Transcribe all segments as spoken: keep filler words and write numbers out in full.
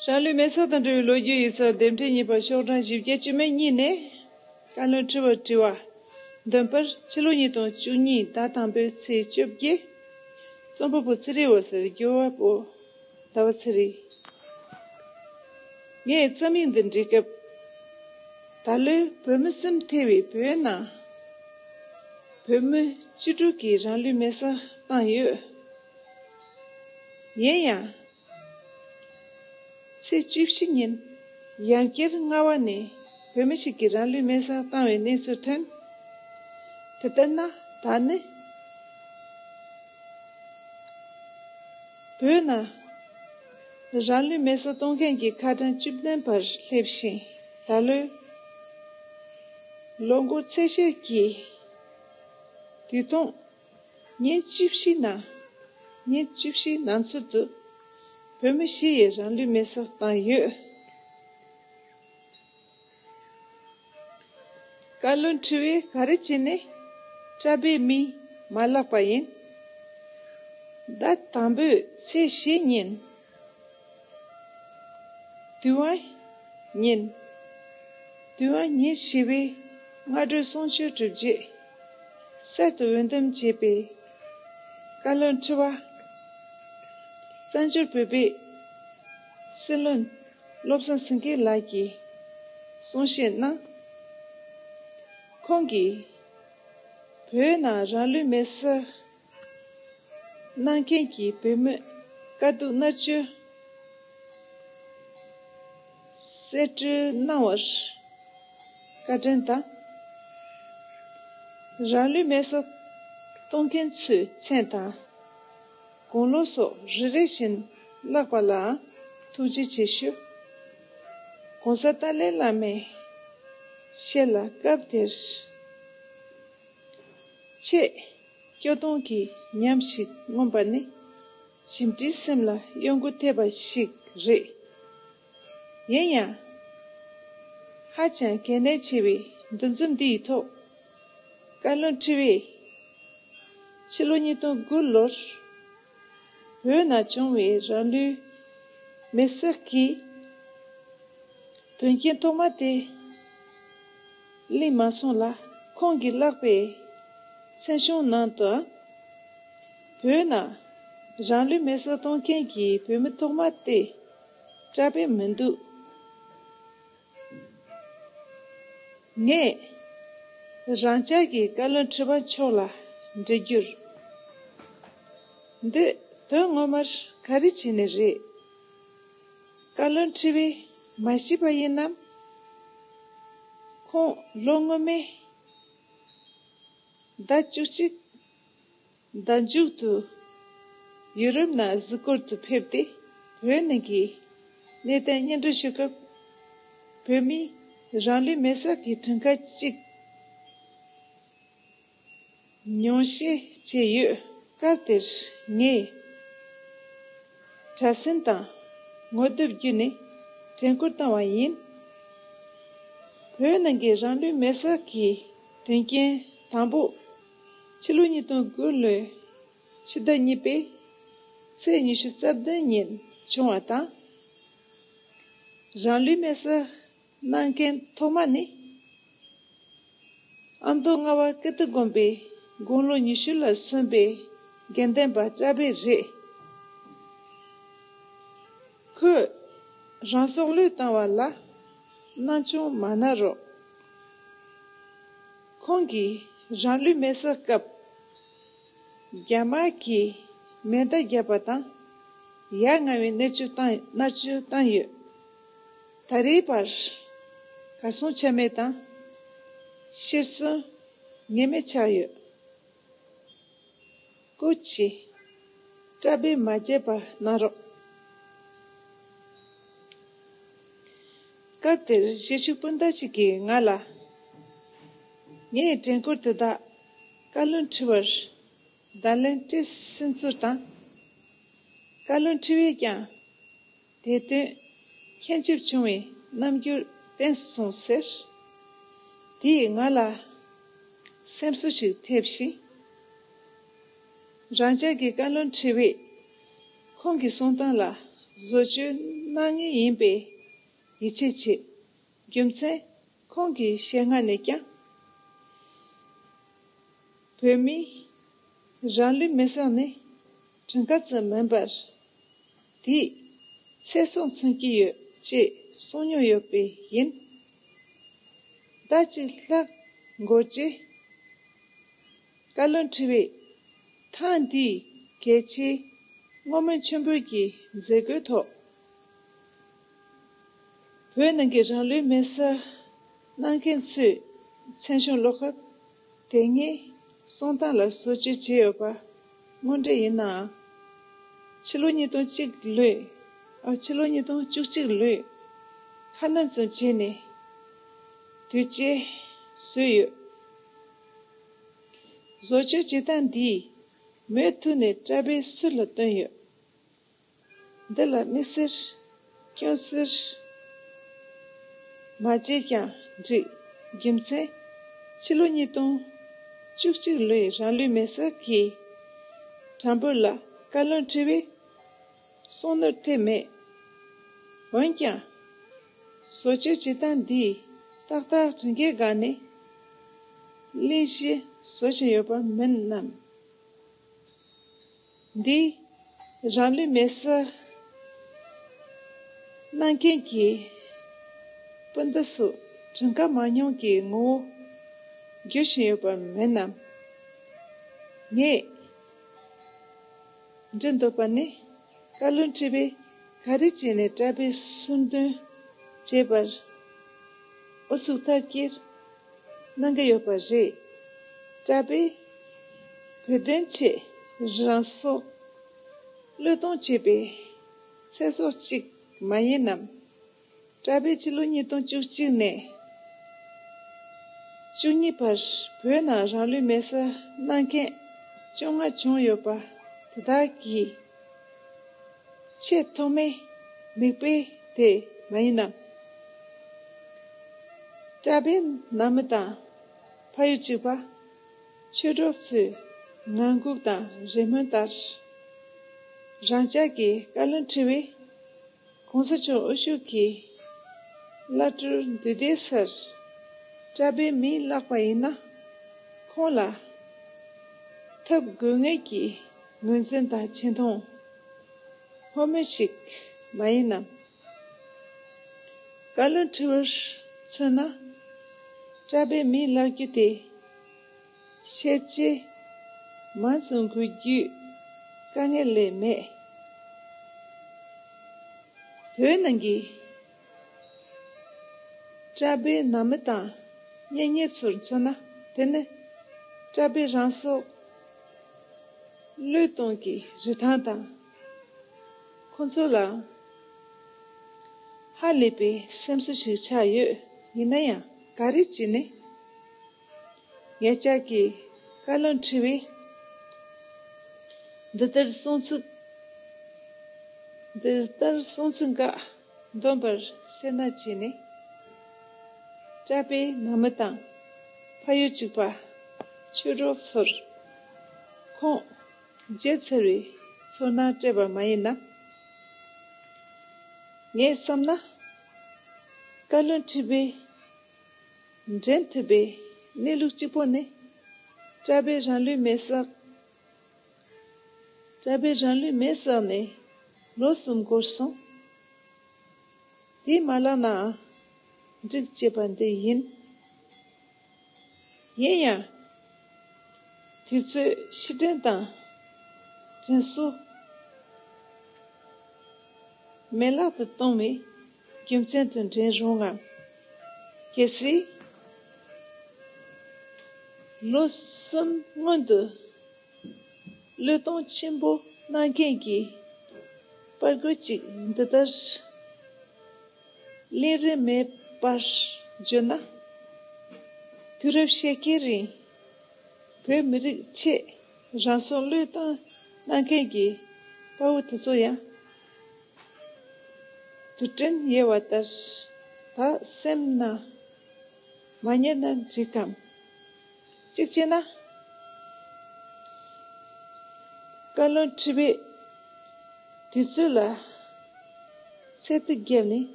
རང་ལུས་མེར་སྲེག་དང་འབྲེལ་བའི་ལོ་རྒྱུས་ཡིག་ཚགས་འདེམས་ཐོན་གཉིས་པ་ཤོག་གྲངས་བཞི་བརྒྱ་བཅུ་མེད་གཉིས་ནས། བཀའ་བློན་ཁྲི་པར་དྲི་བ། འདོན་པར་ཕྱི་ལོ་ཉིས་སྟོང་བཅུ་གཉིས་ཟླ་དང་པོའི་ཚེས་བཅོ་བརྒྱད། རྩོམ་པ་པོ་ཚེ་རིང་འོད་ཟེར། སྒྱུར་བ་པོ་ཟླ་བ་ཚེ་རིང་། ངས་རྩོམ་ཡིག་འདི་འབྲི་སྐབས། ད་ལོའི་བོད་མི་སེམས་ཐེ་བའི་བོད་ནང་བོད་མི་བཅུ་དྲུག་གིས་རང་ལུས་མེར་སྲེག་བཏང་ཡོད། ཡིན་ཡང་། ཚེས་བཅུ་བཞི་ཉིན་ཡང་བསྐྱར་རྔ་བ་ནས་བོད་མི་ཞིག་གིས་རང་ལུས་མེར་སྲེག་བཏང་བའི་གནས་ཚུལ་ཐོན། དེ་ལྟར་ན་ད་ནི། བོད་ནང་རང་ལུས་མེར་སྲེག་གཏོང་མཁན་གྱི་ཁ་གྲངས་བཅུ་བདུན་བར་སླེབས་ཤིང་། ད་ལོའི་ལོ་འགོ་ཚེས་ཤར་གྱི་དུས་ཐུང་ཉིན་བཅུ་བཞི་ནང་། ཉིན་བཅུ་བཞི་ནང་ཚུད་དུ་བོད་མི་བཞི་ཡིས་རང་ལུས་མེར་སྲེག་བཏང་ཡོད། བཀའ་བློན་ཁྲི་པས་ག་རེ་བྱས་ནས་གྲྭ་པའི་མིང་མ་བརླགས་པ་ཡིན། ཟླ་དང་པོའི་ཚེས་བཞི་ཉིན། དུས་དབང་ཉིན། དུས་དབང་ཉིན་བཞི་པའི་སྔ་དྲོའི་གསུང་ཆོས་གྲུབ་རྗེས། གསར་དུ་འོས་འདེམས་བྱས་པའི་བཀའ་བློན་ཁྲི་པ། བཙན་བྱོལ་བོད་པའི་སྲིད་བློན་བློ་བཟང་སེང་གེ་ལགས་ཀྱིས་གསུང་བཤད་གནང་། ཁོང་གིས་བོད་ནང་རང་ལུས་མེར་སྲེག་གནང་མཁན་གྱི་བོད་མི་དཀའ་སྡུག་མནར་གཅོད་གསལ་བཀྲོལ་གནང་བར་བཀའ་དྲིན་དང་། རང་ལུས་མེར་སྲེག་གཏོང་མཁན་ཚོའི་མཚན་དང་། དགུང་ལོ་སོགས་རེ་རེ་བཞིན་བརླགས་པ་ལའང་ཐུགས་རྗེ་ཆེ་ཞུ། ༸གོང་ས་ཏཱ་ལའི་བླ་མའི་ཞལ་ལ་སྐབས་དེར་ཆེས་སྐྱོ་གདུང་གི་ཉམས་ཤིག་མངོན་པ་ནི་ཞིབ་འབྲིའི་སེམས་ལ་གཡོ་འགུལ་ཐེབས་པ་ཞིག་རེད། ཡིན་ཡང་། ཧ་ཅང་གལ་གནད་ཆེ་བའི་འདུ་འཛོམས་འདི་ཡི་ཐོག་བཀའ་བློན་ཁྲི་པས། ཕྱི་ལོ་ཉིས་སྟོང་དགུ་ལོར་བོད་ནང་བྱུང་བའི་རང་ལུས་མེར་སྲེག་གི་དོན་རྐྱེན་ཐོག་མ་དེ་གླེང་མ་སོང་ལ། ཁོང་གིས་བཀླགས་པའི་མཚན་གཞུང་ནང་དུའང་བོད་ནང་རང་ལུས་མེར་སྲེག་གཏོང་མཁན་གྱི་བོད་མི་ཐོག་མ་དེ་གྲྭ་པས་མི་འདུག། ངས་རང་ཅག་གི་བཀའ་བློན་ཁྲི་པ་མཆོག་ལ་འདྲི་རྒྱུར། འདི་དོན་ངོ་མར་ག་རེ་བྱས་ནས་རེད། བཀའ་བློན་ཁྲི་པས་མ་ཤེས་པ་ཡིན་ནམ། ཁོང་ལོ་སྔོན་མའི་ཟླ་བཅུ་གཅིག་ཟླ་མཇུག་ཏུ་ཡུ་རོབ་ནང་གཟིགས་སྐོར་དུ་ཕེབས་ཏེ། བོད་ནང་གི་གནད་དོན་སྙན་སྒྲོན་ཞུ་སྐབས། བོད་མིས་རང་ལུས་མེར་སྲེག་གི་གྲངས་ཀ་གཅིག་ཉུང་ཤས་བྱས་ཡོད། སྐབས་དེར་ངས་དྲག་ཟིང་དང་ངོ་དེབ་བརྒྱུད་ནས་དྲན་སྐུལ་བཏང་བ་ཡིན། བོད་ནང་གི་རང་ལུས་མེར་སྲེག་གི་དོན་རྐྱེན་དང་པོ་ཕྱི་ལོ་ཉིས་སྟོང་དགུ་ལོའི་ཕྱི་ཟླ་གཉིས་པའི་ཚེས་ཉི་ཤུ་རྩ་བདུན་ཉིན་བྱུང་བ་དང་། རང་ལུས་མེར་སྲེག་གནང་མཁན་ཐོག་མ་ནི། ཨ་མདོ་རྔ་བ་ཀིརྟི་དགོན་པའི་དགུང་ལོ་ཉི་ཤུ་ལ་སོན་པའི་དགེ་འདུན་པ་གྲྭ་པ་རེད། ཁོས་རང་སྲོག་བློས་བཏང་བ་ལ་སྣང་ཆུང་མ་གནང་རོགས། ཁོང་གིས་རང་ལུས་མེར་སྲེག་སྐབས། རྒྱ་དམར་གྱིས་མེ་མདའ་བརྒྱབ་པ་དང་། ཡ་ང་བའི་མནར་གཅོད་བཏང་མནར་གཅོད་བཏང་ཡོད། ད་རེས་བར་གར་སོང་ཆ་མེད་དང་། གཤེར་གསོན་ངེས་མེད་ཆགས་ཡོད། སྐུ་མཁྱེན། གྲྭ་པས་མ་བརྗེད་པ་གནང་རོགས། སྐབས་དེར་གཞིས་བཞུགས་སྤུན་ཟླ་ཞིག་གིས་ང་ལ། ངས་དྲན་སྐུལ་དེ་དག་བཀའ་བློན་ཁྲི་པར་བརྡ་ལན་སྤྲད་ཟིན་ཚུལ་དང་། བཀའ་བློན་ཁྲི་པས་ཀྱང་དེ་དོན་མཁྱེན་ཆེབ་བྱུང་བའི་རྣམ་འགྱུར་བསྟན་སོང་ཟེར། དེས་ང་ལ་སེམས་གསོ་ཞིག་ཐེབས་ཤིང་། རང་ཅག་གི་བཀའ་བློན་ཁྲི་པས་ཁོང་གི་གསུང་སྟངས་ལ་བཟོ་བཅོས་ གནང་མཁན་ཡིན་པའི་ཡིད་ཆེས་བྱེད། རྒྱུ་མཚན། ཁོང་གི་ཞལ་སྔ་ནས་ཀྱང་བོད་མིས་རང་ལུས་མེར་སྲེག་ནི་གྲངས་ཀ་ཙམ་མིན་པར། དེས་ཚེ་སྲོག་མཚོན་གྱི་ཡོད་ཅེས་གསུངས་མྱོང་ཡོད་པས་ཡིན། ཟླ་གཅིག་ལྷག་འགོར་རྗེས། བཀའ་བློན་ཁྲི་པས་ཐེངས་འདིའི་གལ་ཆེའི་བསྔོ་སྨོན་ཆེན་པོའི་གི་མཛད་སྒོའི་ཐོག་བོད་ནང་གི་རང་ལུས་མེར་སྲེག་གནང་མཁན་ཚོའི་མཚན་བྱང་བློ་ཁོག་དེ་སྔའི་གསུང་སྟངས་ལ་བཟོ་བཅོས་བྱས་ཡོད་པ་དངོས་འབྲེལ་ཡིན་ནའང་། ཕྱི་ལོ་ཉིས་སྟོང་གཅིག་ལོའི། ཨ། ཕྱི་ལོ་ཉིས་སྟོང་བཅུ་གཅིག་ལོའི་ཁ་སྣོན་ཙམ་བྱས་ནས་དུས་ཆེན་བཟོས་ཡོད། བཟོ་བཅོས་བྱེད་སྟངས་འདིས་མུ་མཐུད་ནས་གྲྭ་པའི་ཚུལ་ལ་བསྟུན་ཡོད། འདི་ལ་དམིགས་བསལ་སྐྱོན་སེལ་མ་བྱས་ཀྱང་འགྲིག་རྒྱུ་མཚན། ཕྱི་ལོ་ཉིས་སྟོང་བཅུ་གཅིག་ལོའི་རང་ལུས་མེར་སྲེག་གི་གྲངས་འབོར་ལ་བཀའ་བློན་ཁྲི་པའི་གསུང་ནོར་ཐེབས་མེད། འོན་ཀྱང་། བཟོ་བཅོས་བྱེད་སྟངས་འདིས་ཏག་ཏག་གྲངས་ཀའི་སྒང་ནས་གླེང་གཞི་བཟོ་བཞིན་ཡོད་པ་མིན་ནམ། འདིས་རང་ལུས་མེར་སྲེག་གནང་མཁན་གྱི་སྤུན་ཟླ་ཚོ་གྲངས་ཀ་མང་ཉུང་གི་ངོ་བོ་འགྱུར་བཞིན་ཡོད་པ་མིན་ནམ། ངས་འདྲི་འདོད་པ་ནི། བཀའ་བློན་ཁྲི་པས་ག་རེ་བྱས་ནས་གྲྭ་པའི་སུན་འདོན་བྱེད་པར་ཨུ་ཚུགས་མཐའ་སྐྱེལ་གནང་གི་ཡོད་པ་རེད། གྲྭ་པས་བོད་དོན་ཆེད་རང་སྲོག་བློས་གཏོང་བྱས་པའི་ཚེ་སྲོག་ཅིག་མ་ཡིན་ནམ། གྲྭ་པས་ཕྱི་ལོ་ཉིས་སྟོང་བཅུ་གཅིག་ནས་བཅུ་གཉིས་བར་བོད་ནང་རང་ལུས་མེར་སྲེག་གནང་མཁན་བཅོ་ལྔ་བྱུང་ཡོད་པ་དེ་དག་གི་ཆེས་ཐོག་མའི་མིག་དཔེ་དེ་མ་ཡིན་ནམ། གྲྭ་པའི་ནང་མི་དང་ཕ་ཡུལ་གཅིག་པ་ཆོས་གྲོགས་ཚོའི་ངང་སྒུག་དང་རེ་སྨོན་ལྟར། རང་ཅག་གི་བཀའ་བློན་ཁྲི་པས་གོང་ས་མཆོག་དབུ་བཞུགས་ཀྱི་བླ་སྤྲུལ་འདུས་སྡེའི་སར་གྲྭ་པའི་མིང་བརླགས་པ་ཡིན་ན། ཁོང་ལ་ཐབས་དགོས་ངེས་ཀྱི་ངོས་འཛིན་དང་ཆེ་མཐོང་སྔོན་མོ་ཞིག་མ་ཡིན་ནམ། བཀའ་བློན་ཁྲི་པར་མཚོན་ན། གྲྭ་པའི་མིང་བརླག་རྒྱུ་དེ། ཤེས་བྱའི་མང་ཙམ་དགོས་རྒྱུའི་དཀའ་ངལ་ལས་མེད། བོད་ནང་གི་གྲྭ་པའི་ནང་མི་དང་གཉེན་ཉེ་ཚོར་མཚོན་ན། དེ་ནི་གྲྭ་པའི་རང་སྲོག་བློས་གཏོང་གི་རིན་ཐང་དང་། ཁོ་ཚོ་ལ་ཧ་ལས་པའི་སེམས་གསོ་ཞིག་ཆགས་ཡོད། ཡིན་ན་ཡང་ག་རེ་བྱས་ནས། ངེད་ཅག་གི་བཀའ་བློན་ཁྲི་པས་འདི་ལྟར་གསུང་ཚིག་འདི་ལྟར་གསུང་ཚིག་འགའ་འདོན་པར་སེར་སྣ་བྱས་ནས། གྲྭ་པའི་ནང་མི་དང་ཕ་ཡུལ་གཅིག་པ་ཆོས་གྲོགས་ཚོར་ཁོང་བརྗེད་ཚར་བའི་ཚོར་སྣང་སྤྲད་པ་མ་ཡིན་ན། ངས་བསམ་ན། བཀའ་བློན་ཁྲི་པས་འདྲེན་ཐུབ་པའི་གནས་ལུགས་གཅིག་པོ་ནི། གྲྭ་པའི་རང་ལུས་མེར་སྲེག་གྲྭ་པའི་རང་ལུས་མེར་སྲེག་ནས་ལོ་གསུམ་འགོར་སོང་། དེའི་མ་ལག་ནའང་འགྲིག་ཅེས་པ་འདི་ཡིན། ཡིན་ཡང་། དུས་ཚོད་ཕྱིར་དྲན་དང་དྲན་གསོ་མེད་བརླག་ཏུ་གཏོང་བའི་རྒྱུ་མཚན་དུ་འདྲེན་རུང་ངམ། གལ་སྲིད་ལོ་གསུམ་སྔོན་དུ་བློས་གཏོང་ཆེན་པོ་གནང་མཁན་གྱི་དཔའ་རྒོད་ཅིག་འདི་ལྟར་གླེང་རིན་མེད་པར་བརྗོད་ན། དུས་རབས་ཕྱེད་ཀའི་རིང་བོད་མི་རིགས་ཆེད་རང་སྲོག་བློས་བཏང་གནང་མཁན་གྱི་དཔའ་བོ་དེ་ཚོ་ཡང་དུ་དྲན་ཡོད་པ་ལྟར་ད་སེམས་ནང་མ་ཉར་ན་འགྲིག་གམ། གཅིག་བྱས་ན། བཀའ་བློན་ཁྲི་པས་དུས་ཚོད་ལ་ ཚད་དུ་བརྒྱབ་ནས་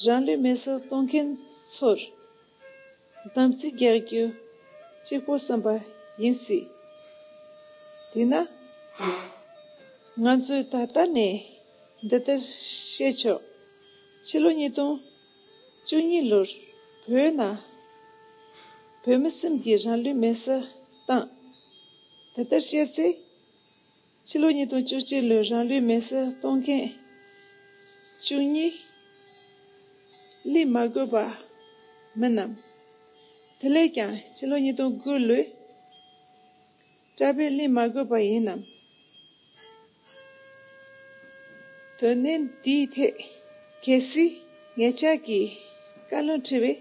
རང་ལུས་མེར་སྲེག་གཏོང་མཁན་ཚོར་དམ་ཚིག་རྒྱག་རྒྱུ་གཅིག་པོ་བསམ་པ་ཡིན་སྲིད། དེས་ན། ང་ཚོས་ད་ལྟ་ནས་འདི་ལྟར་བཤད་ཆོག་ཕྱི་ལོ་ཉིས་སྟོང་བཅུ་གཉིས་ལོར་བོད་ནང་བོད་མི་གསུམ་གྱིས་རང་ལུས་མེར་སྲེག་བཏང་། དེ་ལྟར་བཤད་ཚེ། ཕྱི་ལོ་ཉིས་སྟོང་བཅུ་གཅིག་ལོའི་རང་ལུས་མེར་སྲེག་གཏོང་མཁན་བཅུ་གཉིས་གླེང་མ་དགོས་པ་མིན་ནམ། དེ་ལས་ཀྱང་ཕྱི་ལོ་ཉིས་སྟོང་དགུ་ལོའི་གྲྭ་པས་གླེང་མ་དགོས་པ་ཡིན་ནམ། དོན་གནད་འདིའི་ཐད་གལ་སྲིད་ངེད་ཅག་གིས་བཀའ་བློན་ཁྲི་པས་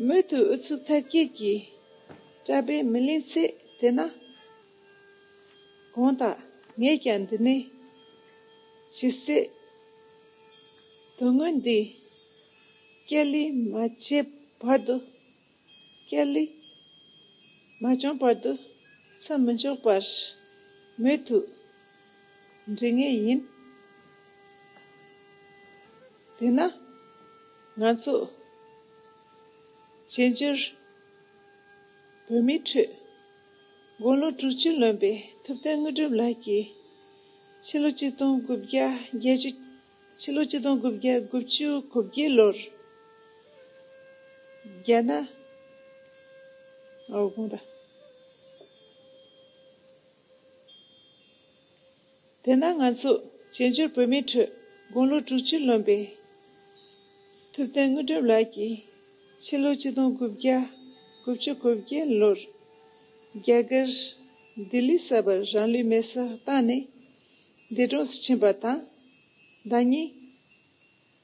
མུ་མཐུད་ཨུ་ཚུགས་མཐར་སྐྱེལ་གྱིས་གྲྭ་པས་མི་གླེང་ཚེ། དེས་ན། དགོངས་དག་ངས་ཀྱང་འདི་ནས་ཇི་སྲིད་དོན་དངོས་འདི་བསྐྱར་གླེང་མ་བྱས་བར་དུ། བསྐྱར་གླེང་མ་བྱུང་བར་དུ་མཚམས་མི་འཇོག་པར་མུ་མཐུད་འབྲི་ངེས་ཡིན། དེས་ན། ང་ཚོ་བྱས་འགྱུར་བོད་མིའི་ཁྲོད་དགུང་ལོ་དྲུག་ཅུ་ལོན་པའི་ཐུབ་བསྟན་དངོས་གྲུབ་ལགས་ཀྱིས་ཕྱི་ལོ་ཆིག་སྟོང་དགུ་བརྒྱ་བརྒྱད་ཅུ། ཕྱི་ལོ་ཆིག་སྟོང་དགུ་བརྒྱ་དགུ་བཅུ་གོ་བརྒྱད་ལོར་རྒྱ་ནག་ཨོ་དགོངས་དག་དེས་ན་ང་ཚོ་བྱས་འགྱུར་བོད་མིའི་ཁྲོད་དགུང་ལོ་དྲུག་ཅུ་ལོན་པའི་ཐུབ་བསྟན་དངོས་གྲུབ་ལགས་ཀྱིས་ཕྱི་ལོ་ཆིག་སྟོང་དགུ་བརྒྱ་དགུ་བཅུ་གོ་བརྒྱད་ལོར་རྒྱ་གར་ལྡི་ལི་གསར་པར་རང་ལུས་མེར་སྲེག་བཏང་ནས་འདས་གྲོངས་སུ་ཕྱིན་པ་དང་། ཟླ་གཉིས།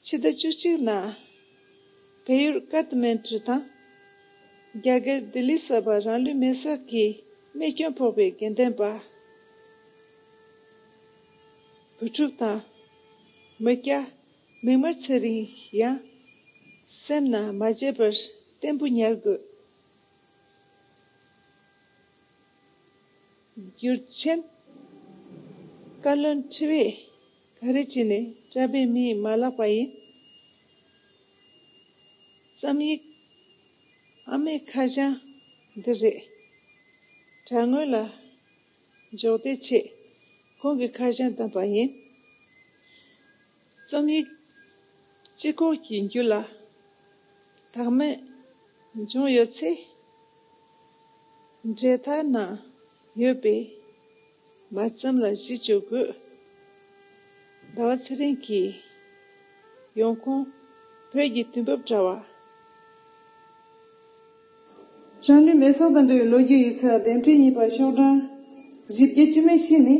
ཕྱི་ཟླ་བཅུ་གཅིག་ནང་བལ་ཡུལ་ཀ་ཐ་མན་གྲུ་དང་རྒྱ་གར་ལྡི་ལི་གསར་པར་རང་ལུས་མེར་སྲེག་གིས་རྨས་སྐྱོན་ཕོག་པའི་དགེ་ལྡན་པ་བུ་ཕྲུག་དང་མི་སྐྱ་མིག་དམར་ཚེ་རིང་ཡང་སེམས་ནང་མ་བརྗེད་པར་བརྟན་པོ་ཉར་དགོས། འགྱུར་ཆེན། བཀའ་བློན་ཁྲི་པས་ག་རེ་བྱས་ནས་གྲྭ་པའི་མིང་མ་བརླག་པ་ཡིན། རྩོམ་ཡིག་ཨ་མའི་ཁ་བྱང་འདི་རེད། དྲ་ངོས་ལ་འཇོག་བདེ་ཆེད་ཁོང་གི་ཁ་བྱང་བདམས་པ་ཡིན། རྩོམ་ཡིག་སྤྱི་ཁོག་གི་རྒྱུད་ལ་བདག་མེད་འབྱུང་ཡོད་ཚེ། འབྲེལ་ཐག་ནང་ཡོད་པའི་མ་རྩོམ་ལ་གཞི་བཅོལ་དགོས། ཟླ་བ་ཚེ་རིང་གི་ཡོང་ཁུངས་བོད་ཀྱི་དུས་བབ་དྲ་བ། རང་ལུས་མེ་སྲེག་དང་འབྲེལ་བའི་ལོ་རྒྱུས་ཡིག་ཚགས་འདེམས་སྒྲིག་གཉིས་པ་ཤོག་གྲངས་བཞི་བརྒྱ་བཅུ་མེད་བཞི་ནི།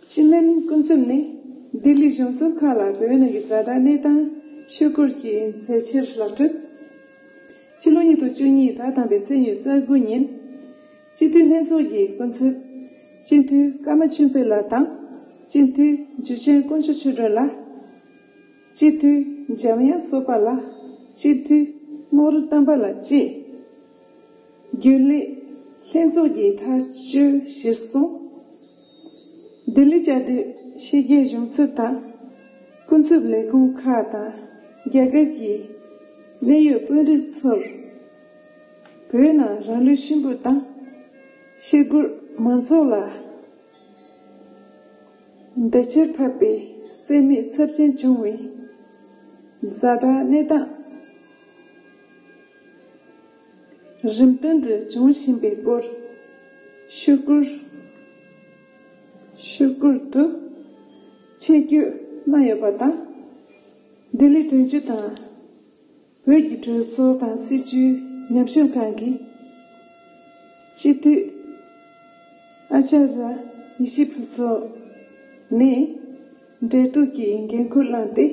སྤྱི་སྨན་ཀུན་རྫོབ་ནི་ལྡི་ལི་གཞུང་ཚབ་ཁག་ལ་བོད་ནང་གི་ཛ་དྲག་གནས་སྟངས་ཤོད་སྐོར་གྱི་མཛད་འཆར་ལག་བསྟར། ཕྱི་ལོ་ཉིས་སྟོང་བཅུ་གཉིས་ཟླ་དང་པོའི་ཚེས་ཉི་ཤུ་རྩ་དགུ་ཉིན། སྤྱི་འཐུས་ལྷན་ཚོགས་ཀྱི་སྐུ་ཚབ། སྤྱི་འཐུས་ཀརྨ་ཆོས་འཕེལ་ལགས་དང་། སྤྱི་འཐུས་འཇུ་ཆེན་དཀོན་མཆོག་ཆོས་སྒྲོན་ལགས། སྤྱི་འཐུས་འཇམ་དབྱངས་བསོད་དཔའ་ལགས། སྤྱི་འཐུས་རྨོག་རུ་བསྟན་པ་ལགས་བཅས། རྒྱུན་ལས་ལྷན་ཚོགས་ཀྱི་ཐག་གཅོད་གཞིར་བཟུང་། ལྡི་ལི་བཅའ་སྡོད་ཕྱི་རྒྱལ་གཞུང་ཚབ་དང་། སྐུ་ཚབ་ལས་ཁུངས་ཁག་དང་རྒྱ་གར་གྱི་གནད་ཡོད་དཔོན་རིགས་ཚོར། བོད་ནང་རང་ལུས་གཤིན་པོ་དང་། ཤི་སྒོར་མང་ཚོགས་ལ་འདི་ཕྱིར་ཕབ་པའི་བསད་རྨས་ཚབས་ཆེན་བྱུང་བའི་ཛ་དྲག་གནས་སྟངས། རིམ་བསྟུན་དུ་འབྱུང་བཞིན་པའི་སྐོར། ཤོག་གུར། ཤོག་གུར་དུ་ཆེད་བསྒྱུར་གནང་ཡོད་པ་དང་། ལྡི་ལི་དོན་གཅོད་དང་། བོད་ཀྱི་གྲོས་ཚོགས་དང་སྲིད་བྱུས་ཉམས་ཞིབ་ཁང་གི་སྤྱི་འཐུས་ཨ་ཅཱརྱ་ཡེ་ཤེས་ཕུན་ཚོགས་ནས་འབྲེལ་གཏུག་གི་འགན་ཁུར་བླངས་ཏེ།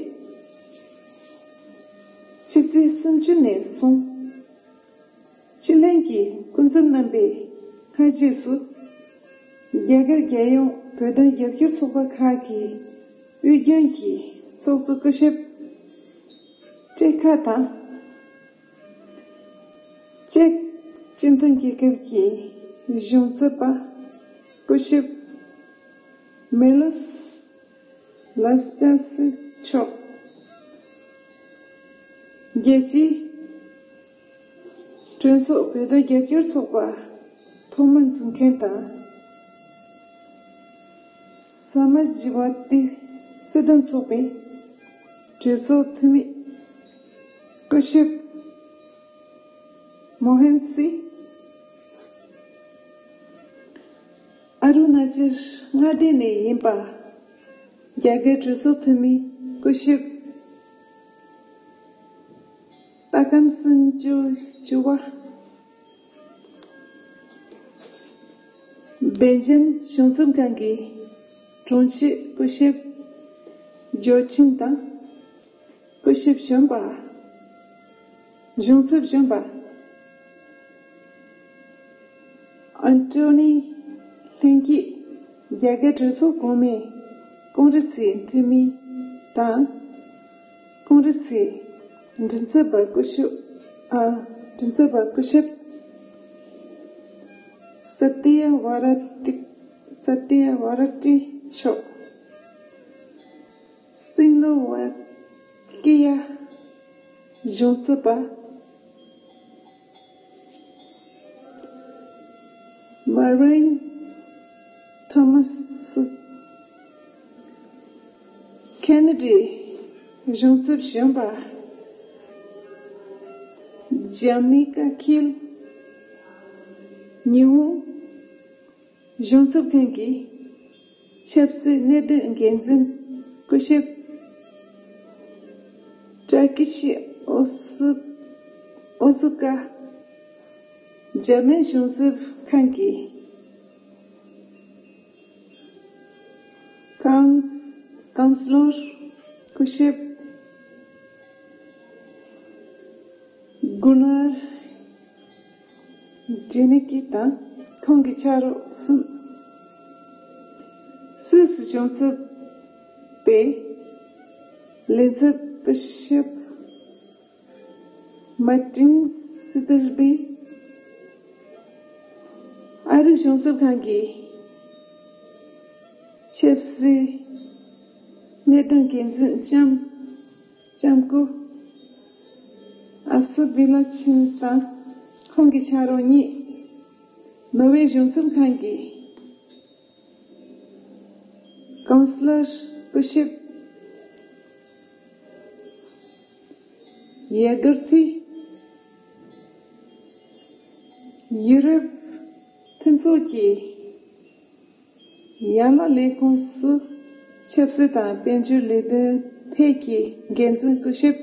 ཕྱི་ཚེས་སུམ་ཅུ་ནས་བཟུང་། སྤྱི་ལྷན་གྱི་སྐུ་ཚབ་རྣམ་པས་སྔ་རྗེས་སུ་རྒྱ་གར་རྒྱལ་ཡོངས་བོད་དོན་རྒྱབ་སྐྱོར་ཚོགས་པ་ཁག་གི་དབུས་རྒྱུན་གྱི་ཚོགས་གཙོ་སྐུ་ཞབས་བཀྲས་མཁས་དང་། ཅེཀ་སྤྱི་མཐུན་རྒྱལ་ཁབ་ཀྱི་གཞུང་ཚབ་པ་སྐུ་ཞབས་མེ་ལོས། ལབ་ཅ་སི་མཆོག་རྒྱལ་སྤྱིའི་གྲོས་ཚོགས་བོད་དོན་རྒྱབ་སྐྱོར་ཚོགས་པ་ཐོག་མ་འཛུགས་མཁན་དང་། ས་མ་ཇི་ཝ་ཏི་སྲིད་དོན་ཚོགས་པའི་གྲོས་ཚོགས་འཐུས་མི་སྐུ་ཞབས་མོ་ཧན་སི། ཨ་རུ་ན་ཅལ་མངའ་སྡེ་ནས་ཡིན་པ། རྒྱ་སྐད་གྲོས་ཚོགས་འཐུས་མི་སྐུ་ཞབས་ཏ་ཀམ་སུན་ཅོ་ཅུ་བ། སྦེལ་ཇམ་གཞུང་ཚབ་ཁང་གི་དྲུང་ཆེ་སྐུ་ཞབས་ཇོ་ཆིན་དང་། སྐུ་ཞབས་གཞོན་པ། གཞུང་ཚབ་གཞོན་པ་ཨན་ཏོ་ནི་ལྷན་རྒྱས། རྒྱ་སྐད་གྲོས་ཚོགས་གོང་མའི་ཀོང་རེ་སིའི་འཐུས་མི་དང་། ཀོང་རེ་སིའི་མགྲིན་ཚབ་པ་སྐུ་ཞབས། ཨ། མགྲིན་ཚབ་པ་སྐུ་ཞབས་ས་ཏི་ཡ་ཝ་ར་ཏི། ས་ཏི་ཡ་ཝ་ར་ཏི་མཆོག་སྲིང་ལོ་བ་ཀི་ཡ་གཞུང་ཚབ་པ། མ་རིན་ཐོ་མ་སི། ཁེ་ན་ཌའི་གཞུང་ཚབ་གཞོན་པ། ཇ་མི་ཀ་ཁིལ། ཉི་ཧོང་གཞུང་ཚབ་ཁང་གི་ཆབ་སྲིད་གནད་དོན་འགན་འཛིན་སྐུ་ཞབས་ཏྲ་ཀི་ཤི་ཨོ་སུ། ཨོ་སུ་ཀ། འཇར་མན་གཞུང་ཚབ་ཁང་གི་ཀའུན་ཀའུན་སི་ལོར་སྐུ་ཞབས་གུ་ནར་ཇེ་ནི་ཀི་དང་ཁོང་གི་ཕྱག་རོགས་གསུམ། སུད་སི་གཞུང་ཚབ་པའི་ལས་ཚབ་སྐུ་ཞབས་མར་ཏིན་སི་ཏིར་བི། ཨ་རིའི་གཞུང་ཚབ་ཁང་གི་ཆབ་སྲིད་གནད་དོན་འགན་འཛིན་ལྕམ་ལྕམ་སྐུ་ཨ་སི་བི་ལ་ཆིན་དང་ཁོང་གི་ཕྱག་རོགས་གཉིས། ནོར་ཝེ་གཞུང་ཚབ་ཁང་གི་ཀའུན་སི་ལར་སྐུ་ཞབས་ཡ་གར་ཐི། ཡུ་རོབ་མཐུན་ཚོགས་ཀྱི་ཡན་ལག་ལས་ཁུངས་སུ་ཆབ་སྲིད་དང་དཔལ་འབྱོར་ལས་དོན་ཐད་ཀྱི་འགན་འཛིན་སྐུ་ཞབས་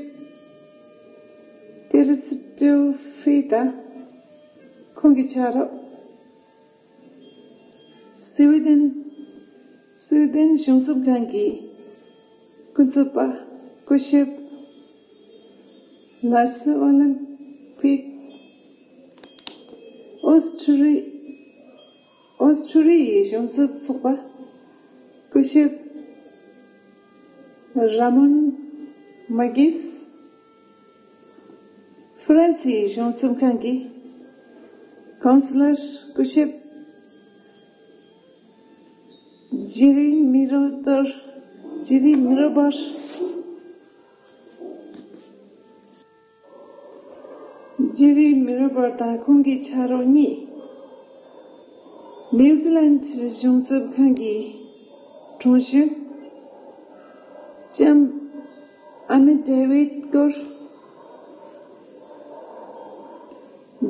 ཀེ་རི་སི་ཏོ་ཧྥེ་དང་ཁོང་གི་ཕྱག་རོགས། སི་ཝི་ཌེན། སི་ཝི་ཌེན་གཞུང་ཚབ་ཁང་གི་སྐུ་ཚབ་པ་སྐུ་ཞབས་ལ་སི་ཨོ་ལིམ་པིག། ཨོ་སི་ཁྲུ་རི། ཨོ་སི་ཁྲུ་རི་ཡའི་གཞུང་ཚབ་ཚོགས་པ་སྐུ་ཞབས་ར་མོན་མ་གིས། ཧྥ་རན་སིའི་གཞུང་ཚབ་ཁང་གི་ཀའུན་སི་ལར་སྐུ་ཞབས་ཇི་རི་མི་རོ་ཏར། ཇི་རི་མི་རོ་བར། ཇི་རི་མི་རོ་བར་དང་ཁོང་གི་ཕྱག་རོགས་གཉིས། ནིའུ་ཛི་ལན་གཞུང་ཚབ་ཁང་གི་དྲུང་གཞོན་ལྕམ་ཨ་མི་ཌེ་ཝིད་ཀོར།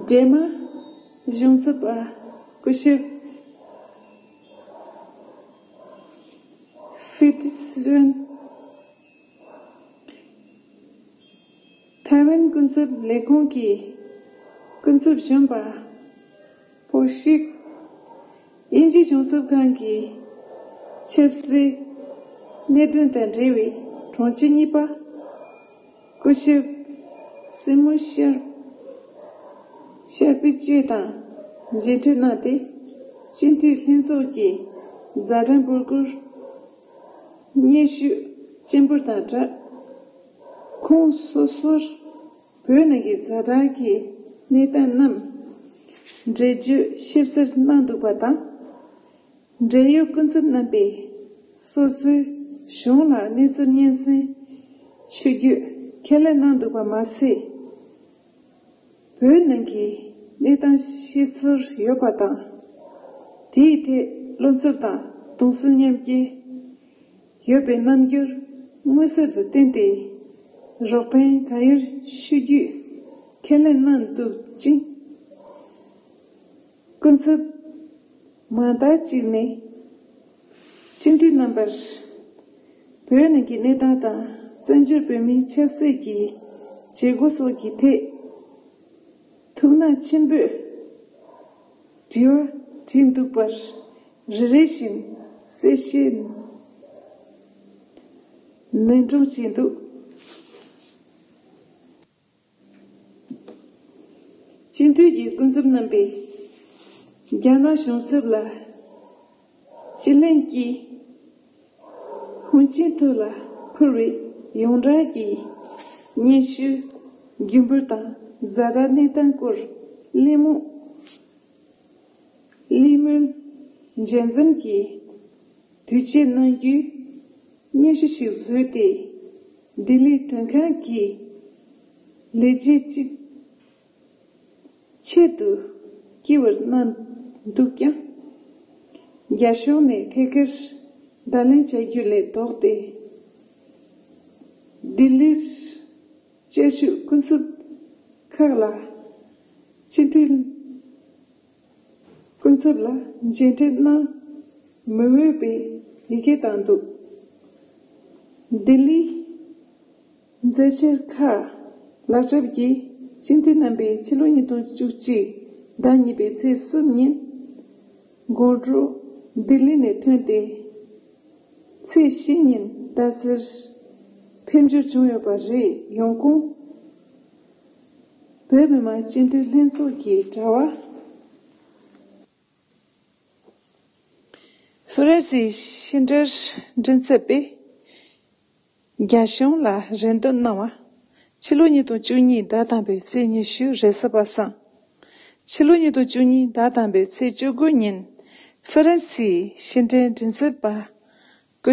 ཌེན་མཱག་གཞུང་ཚབ་པ་སྐུ་ཞབས་ཧྥི་ཏི་སི་ཝན། ཐའེ་ཝན་ཀུན་གསབ་ལས་ཁུངས་ཀྱི་ཀུན་གསབ་གཞོན་པ་པོ་ཤིག། དབྱིན་ཇི་གཞུང་ཚབ་ཁང་གི་ཆབ་སྲིད་གནད་དོན་དང་འབྲེལ་བའི་དྲུང་ཆེ་གཉིས་པ་སྐུ་ཞབས་སི་མོ་ཤར། ཤར་པི་བཅས་དང་མཇལ་འཕྲད་གནང་སྟེ། སྤྱི་འཐུས་ལྷན་ཚོགས་ཀྱི་ཛ་དྲག་འབོད་སྐུལ་སྙན་ཞུ་སྤྱན་འབུལ་དང་སྦྲགས། ཁོང་སོ་སོར་བོད་ནང་གི་ཛ་དྲག་གི་གནས་སྟངས་རྣམས་འགྲེལ་བརྗོད་ཞིབ་གསལ་གནང་འདུག་པ་དང་། འབྲེལ་ཡོད་སྐུ་ཚབ་རྣམ་པས་སོ་སོའི་ གཞུང་ལ་གནས་ཚུལ་སྙན་སེང་ཞུ་རྒྱུ་ཁས་ལེན་གནང་འདུག་པ་མ་ཟད། བོད་ནང་གི་གནས་སྟངས་ཤེས་ཚོར་ཡོད་པ་དང་། དེའི་ཐད་བློ་འཚབ་དང་གདུང་སེམས་མཉམ་སྐྱེད་ཡོད་པའི་རྣམ་འགྱུར་མངོན་གསལ་དུ་བསྟན་ཏེ། རོགས་ཕན་གང་ཡོད་ཞུ་རྒྱུ་ཁས་ལེན་གནང་འདུག་ཅིང་། སྐུ་ཚབ་མ་མཐའ་གཅིག་ནས་སྤྱི་འཐུས་རྣམ་པར་བོད་ནང་གི་གནས་སྟངས་དང་བཙན་བྱོལ་བོད་མིའི་ཆབ་སྲིད་ཀྱི་བྱེད་སྒོ་སོགས་ཀྱི་ཐད་ཐུགས་སྣང་ཆེན་པོས་དྲི་བ་དྲིས་འདུག་པར་རེ་རེ་བཞིན་གསལ་བཤད་ནན་སྒྲོམ་བྱས་འདུག། སྤྱི་འཐུས་ཀྱི་སྐུ་ཚབ་རྣམ་པས་རྒྱ་ནག་གཞུང་ཚབ་ལ་སྤྱི་ལྷན་གྱིས་ཧུན་ཅིན་ཐོ་ལ་ཕུལ་བའི་ཡོངས་གྲགས་ཀྱི་སྙན་ཞུ་རྒྱུན་འབུལ་དང་ཛ་དྲག་གནས་སྟངས་སྐོར་གླེང་མོལ་གླེང་མོལ་མཇལ་འཛོམས་ཀྱི་དུས་ཆེན་གནང་རྒྱུའི་སྙན་ཞུ་ཞིག་བཟོས་ཏེ། ལྡི་ལི་དོན་ཁང་གི་ལས་བྱེད་ཅིག་ཆེད་དུ་བསྐྱི་བར་གནང་འདུག་ཀྱང་། རྒྱ་གཞུང་ནས་ཐད་ཀར་བརྡ་ལན་བྱ་རྒྱུ་ལས་ལྡོག་སྟེ། ལྡི་ལིར་བཅའ་བཞུགས་སྐུ་ཚབ་ཁག་ལ་སྤྱི་འཐུས་སྐུ་ཚབ་ལ་མཇལ་འཕྲད་གནང་མི་འོས་པའི་ཡི་གེ་བཏང་འདུག། ལྡི་ལི་མཛད་ཆེན་ཁག་ལག་གྲབས་ཀྱིས་སྤྱི་འཐུས་རྣམ་པས་ཕྱི་ལོ་ཉིས་སྟོང་བཅུ་གཅིག་ཟླ་གཉིས་པའི་ཚེས་གསུམ་ཉིན་དགོང་དྲོ་ལྡི་ལི་ནས་ཐོན་ཏེ། ཚེས་བཞི་ཉིན་ལྟ་སར་ཕེབས་འབྱོར་བྱུང་ཡོད་པ་རེད། ཡོང་ཁུངས། བོད་མི་མང་སྤྱི་འཐུས་ལྷན་ཚོགས་ཀྱི་དྲ་བ། ཧྥ་རན་སིའི་ཕྱི་འབྲེལ་མགྲིན་ཚབ་པས་རྒྱ་གཞུང་ལ་རེ་འདུན་གནང་བ། ཕྱི་ལོ་ཉིས་སྟོང་བཅུ་གཉིས་ཟླ་དང་པོའི་ཚེས་ཉི་ཤུ་རེས་གཟའ་པ་སངས། ཕྱི་ལོ་ཉིས་སྟོང་བཅུ་གཉིས་ཟླ་དང་པོའི་ཚེས་བཅུ་དགུ་ཉིན་ཧྥ་རན་སིའི་ཕྱི་འབྲེལ་མགྲིན་ཚབ་པ་སྐུ་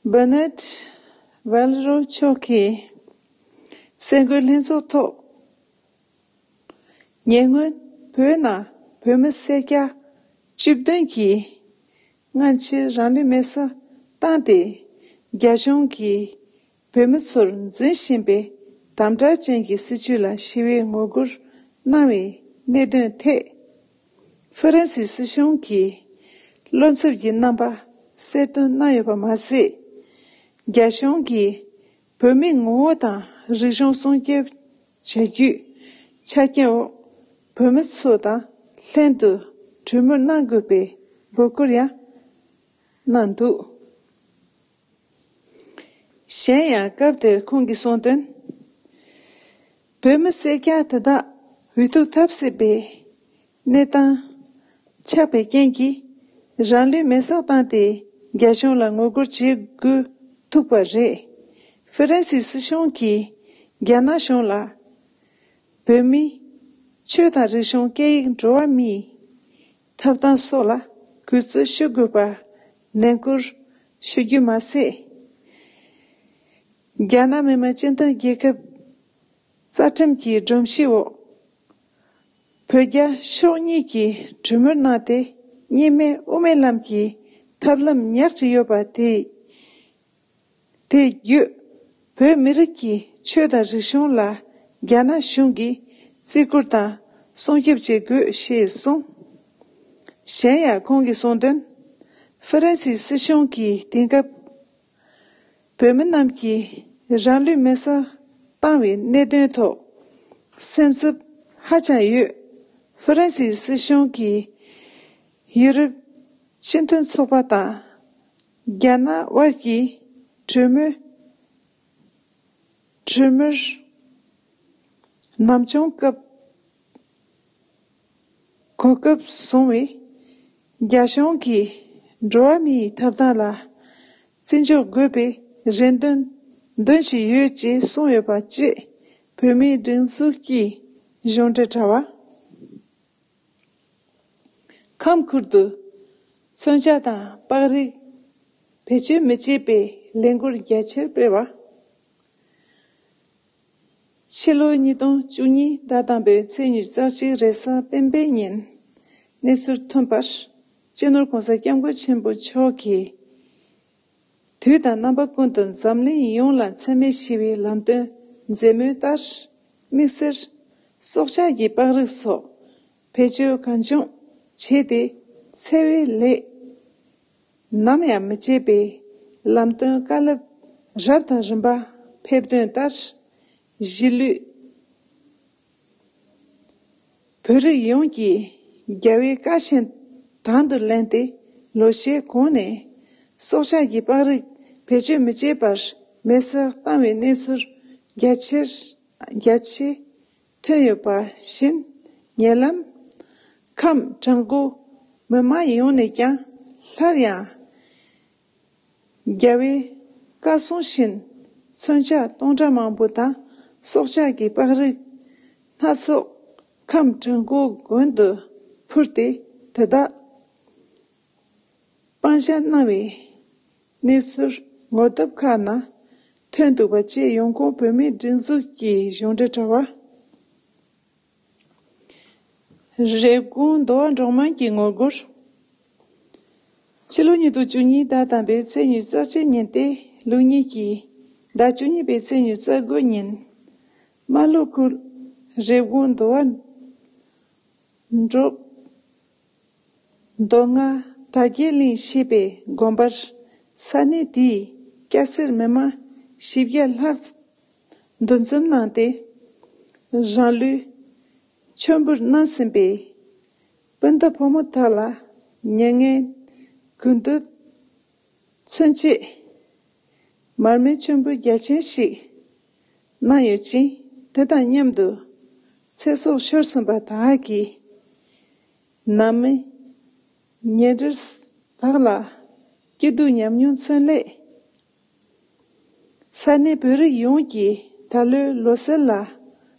ཞབས་Bernard Valero མཆོག་གིས་གསར་འགོད་ལྷན་ཚོགས་ཐོག། ཉེ་སྔོན་བོད་ནང་བོད་མི་སེར་སྐྱ་བཅུ་བདུན་གྱིས་སྔ་ཕྱིར་རང་ལུས་མེར་སྲེག་བཏང་སྟེ། རྒྱ་གཞུང་གིས་བོད་མི་ཚོར་འཛིན་བཞིན་པའི་དམ་དྲག་ཅན་གྱི་སྲིད་བྱུས་ལ་ཞི་བའི་ངོ་རྒོལ་གནང་བའི་གནད་དོན་ཐད། ཧྥ་རན་སིའི་སྲིད་གཞུང་གི་བློ་འཚབ་ཀྱི་རྣམ་པ་གསལ་སྟོན་གནང་ཡོད་པ་མ་ཟད། རྒྱ་གཞུང་གིས་བོད་མིའི་ངོ་བོ་དང་རིག་གཞུང་སྲུང་སྐྱོབ་བྱ་རྒྱུའི་ཆ་རྐྱེན་འོག་བོད་མི་ཚོ་དང་ལྷན་དུ་གྲོས་མོལ་གནང་དགོས་པའི་འབོད་སྐུལ་ཡང་གནང་འདུག། གཞན་ཡང་སྐབས་དེར་ཁོང་གིས་གསུངས་དོན། བོད་མི་སེར་སྐྱ་དེ་དག་འུ་ཐུག་ཐབས་སྲིད་པའི་གནས་སྟངས་ཆགས་པའི་རྐྱེན་གྱིས་རང་ལུས་མེར་སྲེག་བཏང་སྟེ་རྒྱ་གཞུང་ལ་ངོ་རྒོལ་བྱེད་དགོས་ཐུག་པ་རེད། ཧྥ་རན་སིའི་སྲིད་གཞུང་གིས་རྒྱ་ནག་གཞུང་ལ་བོད་མིའི་ཆོས་དང་རིག་གཞུང་སྐད་ཡིག་འགྲོ་བ་མིའི་ཐོབ་ཐང་སོགས་ལ་གུས་བརྩི་ཞུ་དགོས་པར་ནན་སྐུལ་ཞུ་རྒྱུ་མ་ཟད། རྒྱ་ནག་མི་དམངས་སྤྱི་མཐུན་རྒྱལ་ཁབ་རྩ་ཁྲིམས་ཀྱི་སྒྲོམ་གཞིའི་འོག་བོད་རྒྱ་ཕྱོགས་གཉིས་ཀྱིས་གྲོས་མོལ་གནང་སྟེ། གཉིས་སྨན་དབུ་མའི་ལམ་གྱི་ཐབས་ལམ་ཉག་ཅིག་ཡོད་པ་དེ། དེ་བརྒྱུད་བོད་མི་རིགས་ཀྱི་ཆོས་དང་རིག་གཞུང་ལ་རྒྱ་ནག་གཞུང་གིས་བརྩི་བཀུར་དང་སྲུང་སྐྱོབ་བྱེད་དགོས་ཞེས་གསུངས། གཞན་ཡང་ཁོང་གིས་གསུངས་དོན། ཧྥ་རན་སིའི་སྲིད་གཞུང་གིས་དེང་སྐབས་བོད་མི་རྣམས་ཀྱིས་རང་ལུས་མེར་སྲེག་བཏང་བའི་གནད་དོན་ཐོག་སེམས་འཚབ་ཧ་ཅང་ཡོད། ཧྥ་རན་སིའི་སྲིད་གཞུང་གིས་ཡུ་རོབ་སྤྱི་མཐུན་ཚོགས་པ་དང་རྒྱ་ནག་དབར་གྱི་གྲོས་མོལ་གྲོས་མོལ་ནམ་བྱུང་སྐབས་གོ་སྐབས་བཟུང་བའི་རྒྱ་གཞུང་གིས་འགྲོ་བ་མིའི་ཐོབ་ཐང་ལ་བརྩི་འཇོག་དགོས་པའི་རེ་འདུན་འདོན་བཞིན་ཡོད་ཅེས་གསུངས་ཡོད་པ་བཅས་བོད་མིའི་སྒྲིག་འཛུགས་ཀྱི་གཞུང་འབྲེལ་དྲ་བ། ཁམས་ཁུལ་དུ་ མཚོན་ཆ་དང་པགས་རིགས་བེད་སྤྱོད་མི་བྱེད་པའི་ལས་འགུལ་རྒྱ་ཆེར་སྤེལ་བ། ཕྱི་ལོ་ཉིས་སྟོང་བཅུ་གཉིས་ཟླ་དང་པོའི་ཚེས་ཉི་ཤུ་རྩ་གཅིག་རེས་གཟའ་སྤེན་པའི་ཉིན་གནས་ཚུལ་ཐོན་པར། སྤྱི་ནོར་༸གོང་ས་༸སྐྱབས་མགོན་ཆེན་པོ་མཆོག་གིས། དུས་དང་རྣམ་པ་ཀུན་ཏུ་འཛམ་གླིང་ཡོངས་ལ་འཚེ་མེད་ཞི་བའི་ལམ་སྟོན་མཛད་མུས་ལྟར། དམིགས་བསལ་སྲོག་ཆགས་ཀྱི་པགས་རིགས་སོགས་བེད་སྤྱོད་གང་བྱུང་བྱས་ཏེ། འཚེ་བའི་ལས་ནམ་ཡང་མི་བྱེད་པའི་ལམ་སྟོན་བཀའ་སློབ་རབ་དང་རིམ་པ་ཕེབས་དོན་ལྟར། གཞིས་ལུས་བོད་རིགས་ཡོངས་ཀྱིས་རྒྱལ་བའི་བཀའ་བཞིན་དང་དུ་ལེན་ཏེ། ལོ་ཤས་གོང་ནས་སྲོག་ཆགས་ཀྱི་པགས་རིགས་བེད་སྤྱོད་མི་བྱེད་པར་མེ་སྲེག་བཏང་བའི་གནས་ཚུལ་རྒྱ་ཆེར་རྒྱ་ཆེ་ཐོན་ཡོད་པ་བཞིན། ཉེ་ལམ་ཁམས་བྲག་འགོ་མི་མང་ཡོངས་ནས་ཀྱང་སླར་ཡང་རྒྱལ་བའི་བཀའ་གསུང་བཞིན། མཚོན་ཆ་སྟོང་ཕྲག་མང་པོ་དང་སྲོག་ཆགས་ཀྱི་པགས་རིགས་སྣ་ཚོགས་ཁམས་བྲག་འགོ་དགོན་དུ་འཕུར་ཏེ། དེ་དག་སྤང་བྱ་གནང་བའི་གནས་ཚུལ་ངོ་དེབ་ཁག་ནང་ཐོན་འདུག་པ་བཅས། ཡོང་ཁུངས་བོད་མིའི་སྒྲིག་འཛུགས་ཀྱི་གཞུང་འབྲེལ་དྲ་བ། རེབ་གོང་མདོ་བ་འབྲོག་དམངས་ཀྱི་ངོ་རྒོལ། ཕྱི་ལོ་ཉིས་སྟོང་བཅུ་གཉིས་ཟླ་དང་པོའི་ཚེས་ཉི་ཤུ་རྩ་གཅིག་ཉིན་ཏེ། ལུགས་གཉིས་ཀྱི་ཟླ་བཅུ་གཉིས་པའི་ཚེས་ཉི་ཤུ་རྩ་དགུ་ཉིན། རྨ་ལྷོ་ཁུལ་རེབ་གོང་མདོ་བ་འབྲོག་མདོ་སྔགས་དར་རྒྱས་གླིང་ཞེས་པའི་དགོན་པར་ས་གནས་དེའི་སྐྱ་སེར་མི་མང་བཞི་བརྒྱ་ལྷག་འདུ་འཛོམས་གནང་སྟེ། རང་ལུས་མཆོད་འབུལ་གནང་ཟིན་པའི་སྤུན་ཟླ་ཕོ་མོ་དག་ལ་མྱ་ངན་གུས་འདུད་མཚོན་ཆེད་མར་མེ་མཆོད་འབུལ་རྒྱ་ཆེན་ཞིག་གནང་ཡོད་ཅིང་། དེ་དང་མཉམ་དུ་ཚེ་སྲོག་ཤོར་ཟིན་པ་དག་གི་ནང་མི་ཉེ་འབྲེལ་དག་ལ་སྐྱིད་སྡུག་ཉམས་མྱོང་མཚོན་སླད། ས་གནས་བོད་རིགས་ཡོངས་ཀྱིས་ད་ལོའི་ལོ་གསར་ལ་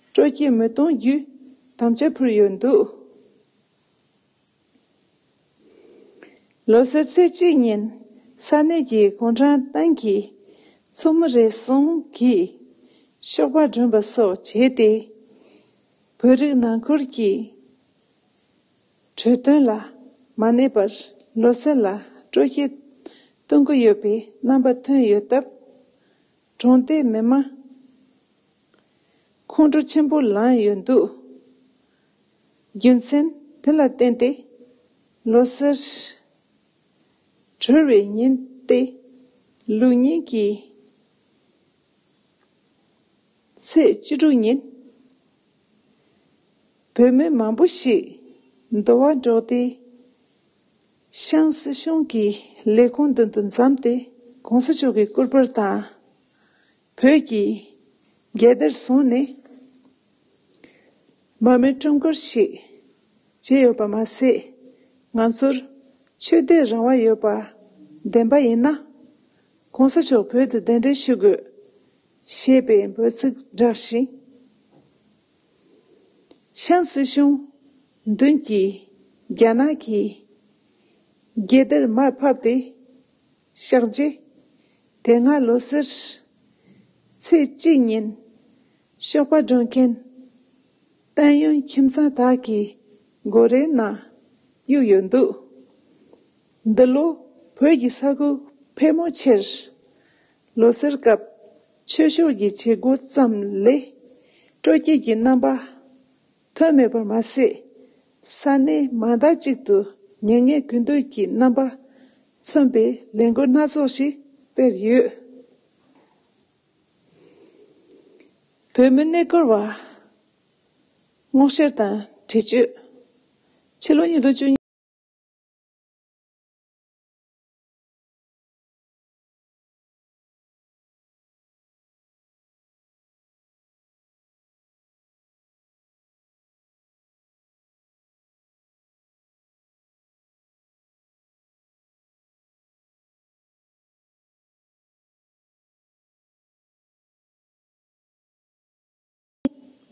སྤྲོ་སྐྱིད་མི་གཏོང་རྒྱུའི་དམ་བཅའ་ཕུལ་ཡོད་འདུག་ལོ་གསར་ཚེས་གཅིག་ཉིན་ས་གནས་ཀྱི་གུང་ཁྲན་ཏང་གི་ཚོགས་མི་རེ་ཟུང་གིས་ཤོག་སྦག་སྒྲོན་པ་སོགས་བྱས་ཏེ། བོད་རིགས་ནང་ཁུལ་གྱི་གྲོས་དོན་ལ་མ་གནས་པར་ལོ་གསར་ལ་སྤྲོ་སྐྱིད་གཏོང་གི་ཡོད་པའི་རྣམ་པ་ཐོན་ཡོད་སྟབས། གྲོང་སྡེའི་མི་མང་ཁོང་ཁྲོ་ཆེན་པོ་ལངས་ཡོད་འདུག་རྒྱུ་མཚན་དེ་ལ་བརྟེན་ཏེ། ལོ་གསར་གྲོལ་བའི་ཉིན་ཏེ། ལུགས་གཉིས་ཀྱི་ཚེས་བཅུ་དྲུག་ཉིན། བོད་མི་མང་པོ་ཞིག་མདོ་བ་འབྲོག་སྡེའི་ཤང་སྲིད་གཞུང་གི་ལས་ཁུངས་མདུན་དུ་འཛོམས་ཏེ། ༸གོང་ས་མཆོག་གི་སྐུ་པར་དང་བོད་ཀྱི་རྒྱལ་དར་བཟུང་ནས། མར་མེ་ཁྲོམ་སྐོར་ཞིག་བྱས་ཡོད་པ་མ་ཟད། ང་ཚོར་ཆོས་དད་རང་དབང་ཡོད་པ་བདེན་པ་ཡིན་ན། ༸གོང་ས་མཆོག་བོད་དུ་གདན་འདྲེན་ཞུ་དགོས་ཞེས་པའི་འབོད་ཚིག་བསྒྲགས་ཤིང་། ཤང་སྲིད་གཞུང་མདུན་གྱི་རྒྱ་ནག་གི་རྒྱལ་དར་མར་ཕབ་སྟེ་བཞག་རྗེས། དེ་སྔ་ལོ་གསར་ཚེས་གཅིག་ཉིན་ཤོག་སྦག་སྒྲོན་མཁན་བསྟན་གཡོ་ཁྱིམ་ཚང་དག་གི་སྒོ་རའི་ནང་གཡུགས་ཡོད་འདུག་འདི་ལོ་བོད་ཀྱི་ས་ཁུལ་ཕལ་མོ་ཆེར་ལོ་གསར་སྐབས་ཆོས་ཕྱོགས་ཀྱི་བྱེད་སྒོ་ཙམ་ལས་སྤྲོ་སྐྱིད་ཀྱི་རྣམ་པ་ཐོན་མེད་པར་མ་ཟད། ས་གནས་མང་དག་ཅིག་ཏུ་མྱ་ངན་གུས་འདུད་ཀྱི་རྣམ་པ་མཚོན་པའི་ལས་འགུལ་སྣ་ཚོགས་ཤིག་སྤེལ་ཡོད། བོད་མི་གནས་སྐོར་བ་སྔོག་བཤེར་དང་འདྲི་གཅོད། ཕྱི་ལོ་ཉིས་སྟོང་བཅུ་གཉིས།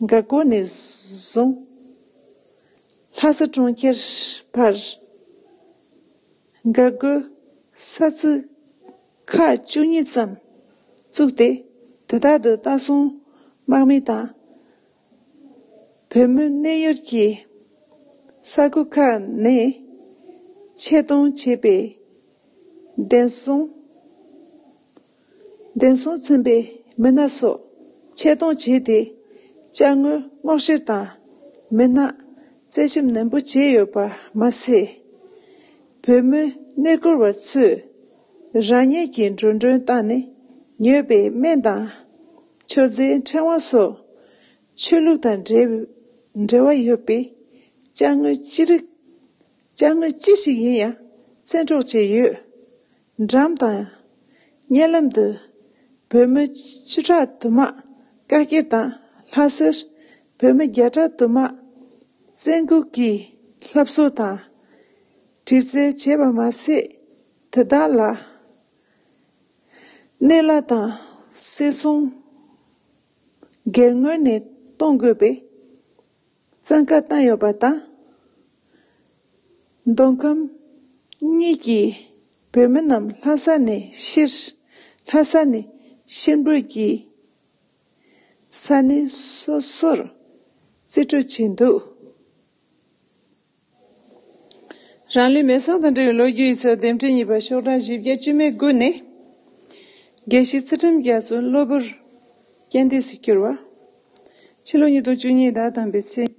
འགག་སྒོ་ནས་བཟུང་ལྷ་ས་གྲོང་ཁྱེར་བར་ འགག་སྒོའི་ས་ཚིགས་ཁག་བཅུ་གཉིས་ཙམ་བཙུགས་ཏེ། དེ་དག་ཏུ་ལྟ་སྲུང་དམག་མི་དང་བོད་མིའི་གནས་ཡུལ་གྱི་ས་ཁུལ་ཁག་ནས་ཆེད་གཏོང་བྱས་པའི་བདེན་སྲུང་བདེན་སྲུང་ཚན་པའི་མི་སྣ་སོགས་ཆེད་གཏོང་བྱས་ཏེ། ཅ་དངོས་སྔོག་བཤེར་དང་མི་སྣ་རྩད་ཞིབ་ནན་པོ་བྱས་ཡོད་པ་མ་ཟད། བོད་མི་གནས་སྐོར་བ་ཚོས་རང་ཉིད་ཀྱི་འགྲོ་གྲོན་བཏང་ནས་ཉོས་པའི་སྨན་དང་མཆོད་རྫས་ཕྲེང་བ་སོགས་ཆོས་ལུགས་དང་འབྲེལ་འབྲེལ་བ་ཡོད་པའི་ཅ་དངོས་ཅི་རིགས་ཅ་དངོས་ཅི་ཞིག་ཡིན་ཡང་བཙན་འཕྲོག་བྱས་ཡོད། འགྲམ་དང་། སྙན་ལམ་དུ་བོད་མི་བཅུ་ཕྲག་དུ་མ་བཀག་སྐྱིལ་དང་། ལྷ་སར་བོད་མི་བརྒྱ་ཕྲག་དུ་མ་བཙན་འགུག་གིས་ལྷབ་གསོལ་དང་དྲི་རྩད་བྱས་པ་མ་ཟད། དེ་དག་ལ་གནས་གླ་དང་སིལ་སྲུང་སྒེར་ངོས་ནས་གཏོང་དགོས་པའི་བཙན་བཀའ་བཏང་ཡོད་པ་དང་། མདོ་ཁམས་གཉིས་ཀྱི་བོད་མི་རྣམས་ལྷ་ས་ནས་ཕྱིར་ལྷ་ས་ནས་ཕྱིར་འབུད་ཀྱིས་ས་གནས་སོ་སོར་རྩིས་སྤྲོད་བྱས་འདུག། རང་ལུས་མེར་སྲེག་དང་འབྲེལ་བའི་ལོ་རྒྱུས་ཡིག་ཚགས་དེབ་ཕྲེང་གཉིས་པ་ཤོག་གྲངས་བཞི་བརྒྱ་བཅུ་མེད་དགུ་ནས། དགེ་བཤེས་ཚུལ་ཁྲིམས་རྒྱ་མཚོ་གློ་བུར་རྐྱེན་འདས་སུ་གྱུར་བ། ཕྱི་ལོ་ཉིས་སྟོང་བཅུ་གཉིས་ཟླ་དང་པོའི་ཚེས།